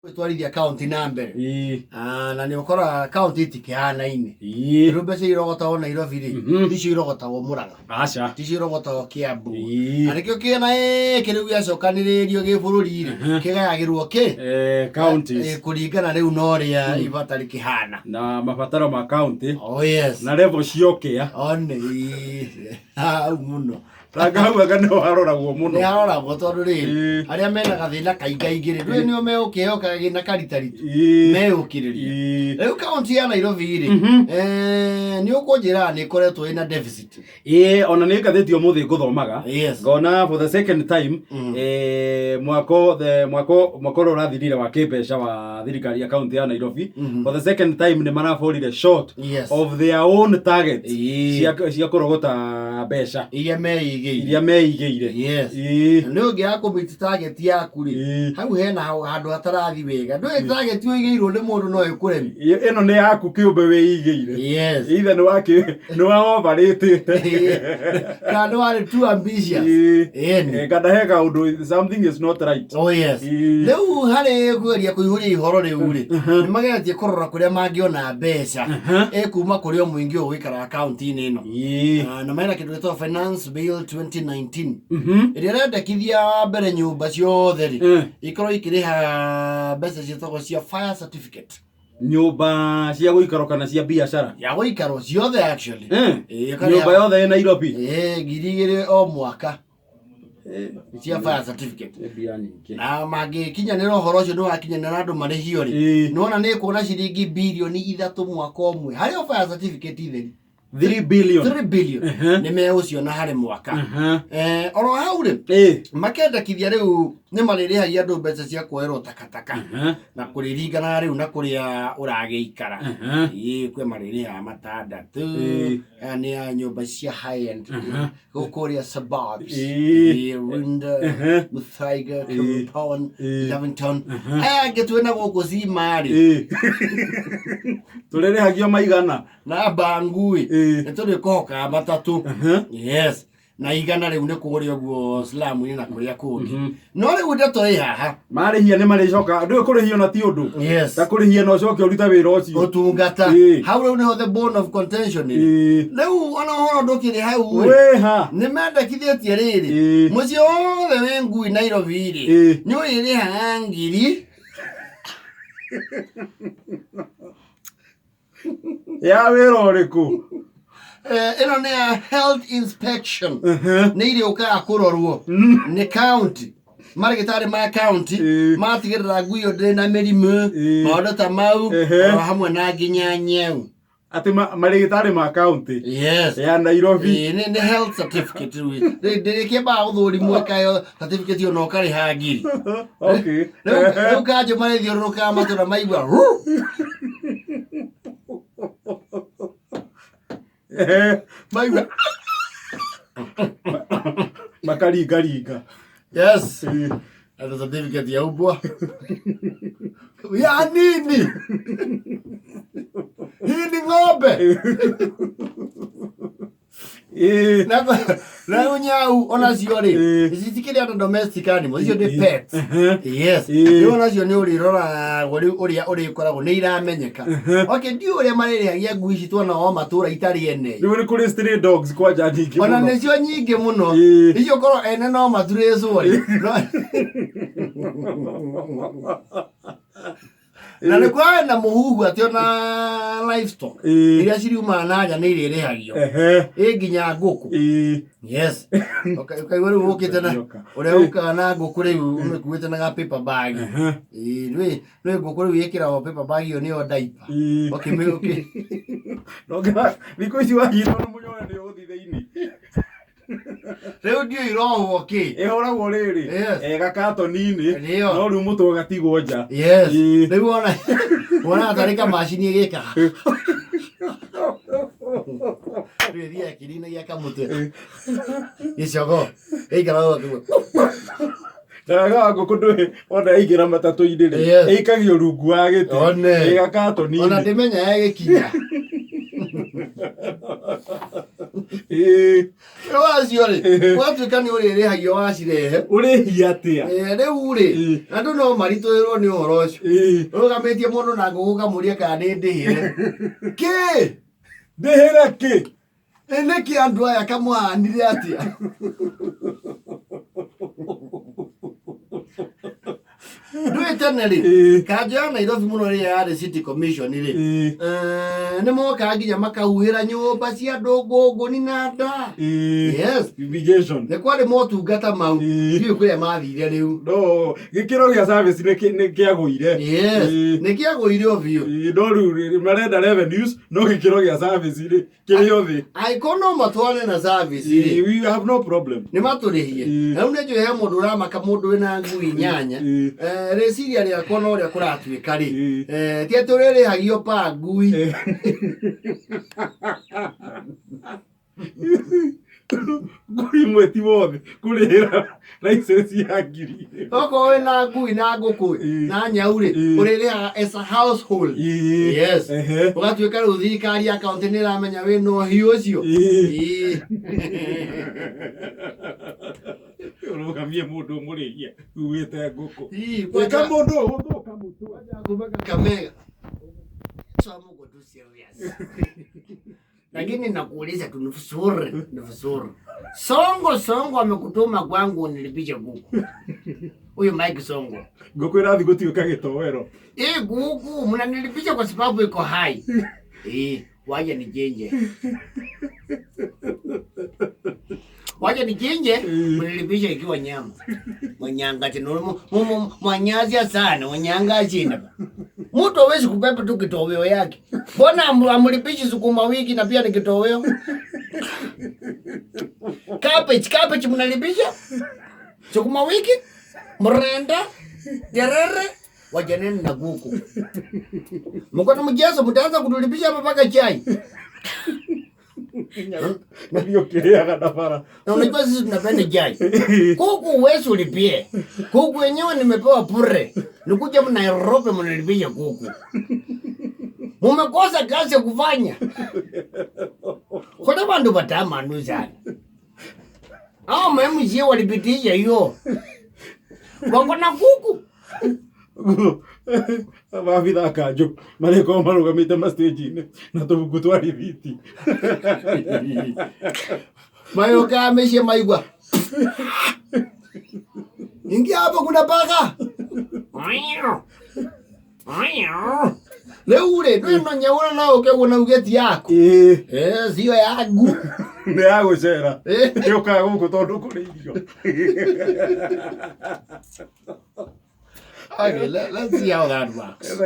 Gũtwarithia kaunti na mbere. Ah, na nĩ ũkoraga kaunti itikĩhanaine. Rĩu mbeca irogotagwo Nairobi rĩ, ticio irogotagwo Mũrang'a, Aca. ticio irogotagwo Kiambu. Na nĩkĩo kĩona gĩkĩ rĩu gĩacokanĩrĩrio gĩ bũrũri rĩ, kĩgayagĩrwo kĩ? Counties. Kũringana rĩu na ũrĩa ibata rĩkĩhana. Na mabataro ma county. Oh yes. Na level cia ũkĩa. One, hau mũno. Ranga hau anga nĩho haroragwo mũno. Nĩ haroragwo tondũ rĩrĩ, arĩa mena gathĩna kaingaingĩ rĩ, ndũĩ nĩo megũkĩheo kagĩna karitaritu, meyũkĩrĩria. Rĩu kaunti ya Nairobi rĩ, nĩ ũkũnjĩra nĩ ĩkoretwo ĩna deficit. Ĩĩ, ona nĩ ngathĩti ũmũthĩ ngũthomaga. Ngona for the second time, mwaka the mwaka mwaka ũrĩa ũrathirire wa kĩmbeca wa thirikari ya kaunti ya Nairobi, for the second time nĩ maraborire short of their own targets cia kũrogota mbeca iria meigĩire. Iria meigĩire. Na nĩ ũngĩaga kũ-meet target yaku rĩ, hau hena handũ hatarathi wega. Ndũĩ target ũigĩirwo nĩ mũndũ no ĩkũremi. Ĩno nĩ yaku kĩũmbe wĩigĩire. Either nĩ wakĩ nĩ wa overratĩte. Kana nĩ warĩ too ambitious. Ĩni. Kana he kaũndũ, something is not right. Oh yes. Rĩu harĩ kũgeria kũihũria ihoro rĩu rĩ, nĩ mageretie kũrora kũrĩa mangĩona mbeca ĩkuma kũrĩ o mũingĩ ũyũ ũikaraga kaunti-inĩ ĩno. Ah, na mena kĩndũ gĩtagwo Finance Bill 2019 ĩrĩa ĩrendekithia mbere nyũmba ciothe rĩ, ikorwo ikĩrĩha mbeca ciĩtagwo cia fire certificate. Nyũmba cia gũikarwo kana cia biacara? Ya gũikarwo ciothe actually. Ĩĩ, ũkarĩha- Nyũmba yothe ĩ Nairobi? Ĩĩ, 2,000 o mwaka cia fire certificate. Nĩ mbia nyingĩ. Na mangĩkinyanĩra ũhoro ũcio nĩ wakinyanĩra andũ marĩhio rĩ, nĩwona nĩ kuona ciringi birioni 3 mwaka ũmwe harĩ o fire certificate itheri. 3 billion. 3 billion nĩ megũciona harĩ mwaka. Oro hau rĩ, makendekithia rĩu nĩ marĩrĩhagia andũ mbeca cia kuoerwo takataka na kũrĩringana rĩu na kũrĩa ũragĩikara. Ĩĩ, kwĩ marĩrĩhaga 6, aya nĩ a nyũmba cia high end gũkũ suburbs, Runda, Muthaiga, Compound, Lavington, aya angĩ twĩna gũkũ cima rĩ, Tũrĩrĩhagio maigana? Na bangui nĩ tũrĩkũhokaga 3, yes, na 100 rĩu nĩ kũrĩa ũguo slum-inĩ na kũrĩa kũngĩ. No rĩu ndeto ĩ haha. Marĩhia nĩ marĩcoka ndũĩ kũrĩhio na ti ũndũ ta kũrĩhia na ũcoke ũrute wĩra ũcio. Ũtungata. Hau rĩu nĩho the bone of contention ĩrĩ. Rĩu ona ũhoro ndũkĩrĩ hau ĩ, Wĩha. Nĩ mendekithĩtie rĩrĩ, mũciĩ wothe wĩ ngui Nairobi rĩ, nĩ ũrĩrĩhaga ngiri Ya wĩra ũrĩkũ? Ĩno nĩ ya health inspection. Nĩ irĩũkaga kũrorwo nĩ county, marĩgĩtarĩ ma county, matigĩrĩra ngui ĩyo ndĩrĩ na mĩrimũ, maũndũ ta mau, oro hamwe na nginya nyeu. Atĩ marĩgĩtarĩ ma county ya Nairobi? Ĩĩ, nĩ health certificate rĩu. Ndĩrĩkĩambaga gũthũrimwo ĩkayo certificate ĩyo na ũkarĩha ngiri. Rĩu kanjũ marĩthiũrũrũkaga matũra maigua "Ru!" Maigua Makaringaringa. Yes. Ana certificate ya ubwa ya nini? Hii ni ng'ombe. Na nyau onacio rĩ, ici cikĩrĩ andũ domestic animals, icio nĩ pets. Yes. Rĩu onacio nĩ ũrĩroragwo rĩu ũrĩa ũrĩkoragwo nĩ iramenyeka. Okay, ndiũĩ ũrĩa marĩrĩhagia ngui ici tuona o matũra itarĩ ene. Rĩu nĩ kũrĩ stray dogs kwanja nyingĩ Ona mũno. nĩcio nyingĩ mũno. Icio korwo ene no maturĩcwo rĩ. Na nĩ kwarĩ na mũhuhu atĩ ona livestock iria ciriumaga na nja nĩ irĩrĩhagio. Ĩ nginya ngũkũ. Yes. Ũkaigua rĩu ũkĩte na Nyoka. ũrĩa ũkaga na ngũkũ rĩu ũmĩkuĩte na ga paper bag. Ĩĩ, nĩ ngũkũ rĩu ĩkĩragwo paper bag ĩyo nĩyo diaper. Ũkĩmĩ Ndongera thikũ ici wanyitwo nĩ mũnyore nĩ ũgũthiĩ thĩinĩ. Rĩu ndiũĩ irohwo kĩ. Ĩhũragwo rĩrĩ gakatoni-inĩ, Nĩyo. no rĩu mũtwe ũgatigwo nja. Rĩu wona tarĩ kamacini ĩgĩkaga. Rĩu ĩthiaga ĩkĩrinagia kamũtwe. Gĩcogo. Ĩikaraga ũguo. Na wega wa ngũkũ ndũĩ ona yaingĩra matatũ-inĩ rĩ, ĩikagio rungu wa gĩtĩ. One. Ĩ gakatoni-inĩ. Ona ndĩmenya ĩgĩkinya. Rĩu acio rĩ, gwatuĩka nĩ ũrĩrĩhagio wacirehe. Ũrĩhia atĩa? Rĩu rĩ, andũ no maritũhĩrwo nĩ ũhoro ũcio. Rũgamĩtie mũndũ na ngũkũ ũkamũria kana nĩ ndĩhĩre. Kĩ? Ndĩhĩre kĩ? Ĩ nĩkĩ andũ aya kamũhanire atĩa? Ndũĩ tene rĩ, kanjũ ya Nairobi mũno rĩrĩa yarĩ City Commission rĩ, nĩ mokaga nginya makahuhĩra nyũmba cia andũ ngũngũni na nda. Yes. Fumigation. Nĩ kwarĩ motungata mau. Ndiũĩ kũrĩa mathire rĩu. No, gĩkĩro gĩa service nĩ kĩagũire. Yes. Nĩ kĩagũire o biũ. No rĩu marenda revenues, no gĩkĩro gĩa service rĩ kĩrĩ o thĩ. Angĩkorwo no matwarane na service rĩ, We have no problem. Nĩ matũrĩhie. Na rĩu nĩ njũĩ he mũndũ ũramaka mũndũ wĩna ngui 8. Rĩciria rĩakwa no ũrĩa kũratuĩka rĩ, ti atĩ ũrĩrĩhagio pa ngui. Ngui ĩmwe ti wothe kũrĩhĩra license ya 1000. Okorwo wĩna ngui na ngũkũ na nyau rĩ, ũrĩrĩhaga as a household. Yes. Ũgatuĩka rĩu thirikari ya kaunti nĩ ĩramenya wĩna ũhiũ ũcio. Ũrũgamie mũndũ ũmũrĩhie uĩte ngũkũ. Ĩka mũndũ ũgũthũka mũtwe. Kamega. So muko tu serious. Lakini nakuuliza tu ni vizuri, ni vizuri. Songo Songo amekutuma kwangu unilipishe kuku. Huyu Mike Songo. Ngũkũ ĩrathiĩ gũtuĩka gĩtoero. Hii kuku mnanilipisha kwa sababu iko hai. Waje nichinje. Waje nichinje, mnilipisha ikiwa nyama. Mwanyanga tena mwanyazia sana, mwanyanga chini. Mtu hawezi kubeba tu kitoweo yake. Mbona amlipishi sukuma wiki na pia ni kitoweo? Cabbage, cabbage mnalipisha? Sukuma wiki? Mrenda? Terere? Wajaneni na kuku. Mko na mchezo mtaanza kutulipisha hapa mpaka chai. Ndio kilea na bara. Na unajua sisi tunapenda chai. Kuku huwezi ulipie. Kuku wenyewe nimepewa bure. Nikuja Nairobi mnalipisha kuku. Mumekosa kazi ya kufanya. Kuna bandu batamanu sana. Hao MMC walipitisha hiyo. Wako na kuku. Maabithaa kanjũ marĩkorwo marũgamĩte ma-stage-inĩ na tũbuku twa rithiti. Mayoka mĩciĩ maigua. Ingia hapo kuna paka. Rĩu rĩ, ndũĩ no nyaũra no ũke ũguo na uge ti yaku. Sio yangu. Nĩ ya gũcera. Yũkaga gũkũ tondũ kũrĩ irio. Okay, let's see how that works.